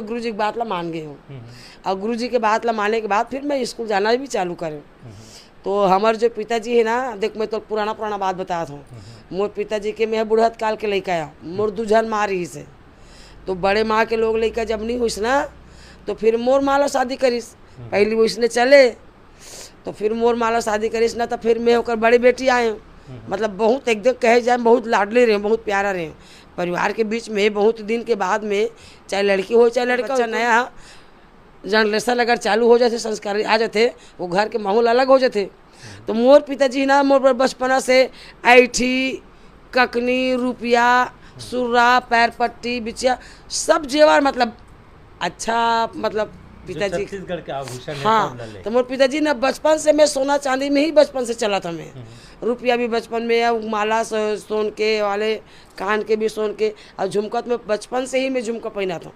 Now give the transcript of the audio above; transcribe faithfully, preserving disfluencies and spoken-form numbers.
गुरु जी के बात ला मान गे हूँ। हम्म। और गुरु जी के बात ला माने के बाद फिर मैं स्कूल जाना भी चालू करें। हम्म। तो हमर जो पिताजी है ना, देख, मैं तो पुराना पुराना बात बतात हूँ। हम्म। मोर पिताजी के मैं बुढ़त काल के लइका आया, मोर दू झन माँ रहिस है। तो बड़े माँ के लोग लइका जब नहीं हुइस ना, तो फिर मोर माँ ला शादी करिस। हम्म। पहली वो इसने चले, तो फिर मोर माँ ला शादी करिस ना, तो फिर मैं ओकर बड़ी बेटी आए हूँ। हम्म। मतलब, बहुत एकदम कहे जाए, बहुत लाडले रहे, बहुत प्यारा रहे। परिवार के बीच में बहुत दिन के बाद में, चाहे लड़की हो चाहे लड़का हो, बच्चा नया जनरेशन अगर चालू हो जाथे, संस्कार आ जाथे, वो घर के माहौल अलग हो जाथे। तो मोर पिताजी ना मोर बर बचपना से ऐठी, ककनी, रुपया, सुर्रा, पैर पट्टी, बिछिया, सब जेवर, मतलब, अच्छा, मतलब, जो पिताजी छत्तीसगढ़ के आभूषण है, हाँ, सब ला ले। तो मोर पिताजी ना बचपन से, मैं सोना चांदी में ही बचपन से चला था मैं। हम्म। रुपया भी बचपन में, अब माला सो-, सोन के वाले, कान के भी सोन के, और झुमका तो मैं बचपन से ही मैं झुमका पहना था।